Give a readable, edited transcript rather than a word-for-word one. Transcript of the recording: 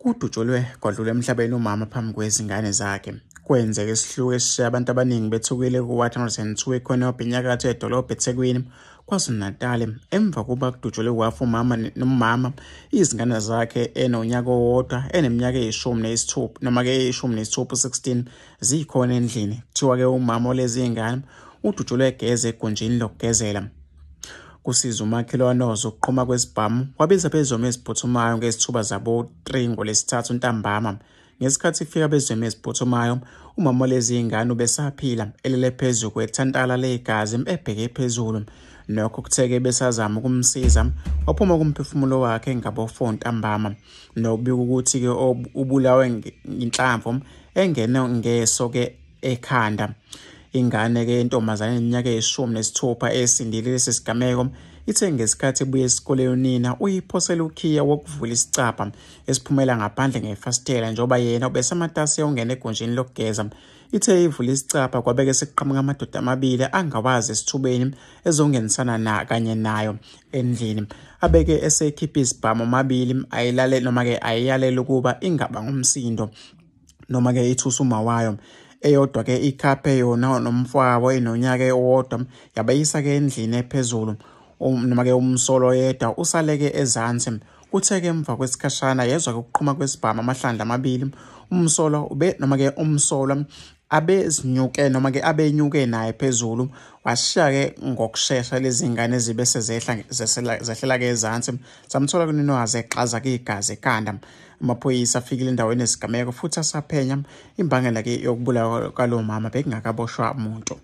Kudutshulwe kwadlula emhlabeni umama phambi kwezingane zakhe. Kwenzeka isihluku esishiya abantu abaningi bethukile ku-102 ekhonobha enyakatho yedolobha eThekwini, KwaZulu-Natal, emva kokuba kudutshulwe kwafa umama nomama izingane zakhe enonyaka owodwa eneminyaka eyi-16 noma-ke eyi-16 16 zikhona endlini. Kuthiwa-ke umama walezi zingane udutshulwe egeza egunjini lokugezela. Kusiza umakhelwane ozokuqhuma kwesibhamu wabiza abezimo eziphuthumayo ngezithuba zabo-3 ngoLwesithathu ntambama. Ngesikhathi ifika abezimo eziphuthumayo, umama walezi zingane ubesaphila elele phezu kwethantala legazi ebheke phezulu. Nokho kutheke besazama ukumsiza waphuma kumphefumulo wakhe ngabo-4 ntambama. Nokubika ukuthi-ke ubulawe inhlamvu engene ngeso-ke ekhanda. Ingane-ke intombazane eneminyaka eyi-16 esindile lesi sigameko ithe ngesikhathi ebuya esikoleni unina uyiphosela ukhiya wokuvula isicabha esiphumela ngaphandle ngefasitela njengoba yena ubesematasa ongena egunjini lokugeza. Ithe ivula isicabha kwabeke sekuqhamuka amadoda amabili angawazi esithubeni ezongenisana na kanye nayo endlini. Abeke esekhipha isibhamu amabili ayilale noma-ke ayiyalela ukuba ingaba ngumsindo noma-ke ithusa uma wayo. Eyodwa-ke ikhaphe yona nomfowabo enonyaka owodwa yabayisa-ke endlini ephezulu noma-ke umsolo oyedwa usaleke ezansi. Kuthe-ke emva kwesikhashana yezwa-ke ukuqhuma kwesibhamu amahlandla amabili. Umsolo ube noma-ke umsolwa abezinyuke noma-ke abenyuke naye phezulu washiya-ke ngokushesha lezi ngane zibe sezehla zehlela-ke ezansi zamthola kuninawaze exaza-ke igazi ekhanda. Amaphoyisa afikile endaweni yesigameko futhi asaphenya imbangela-ke yokubulawa kwalo mama bekungakaboshwa muntu.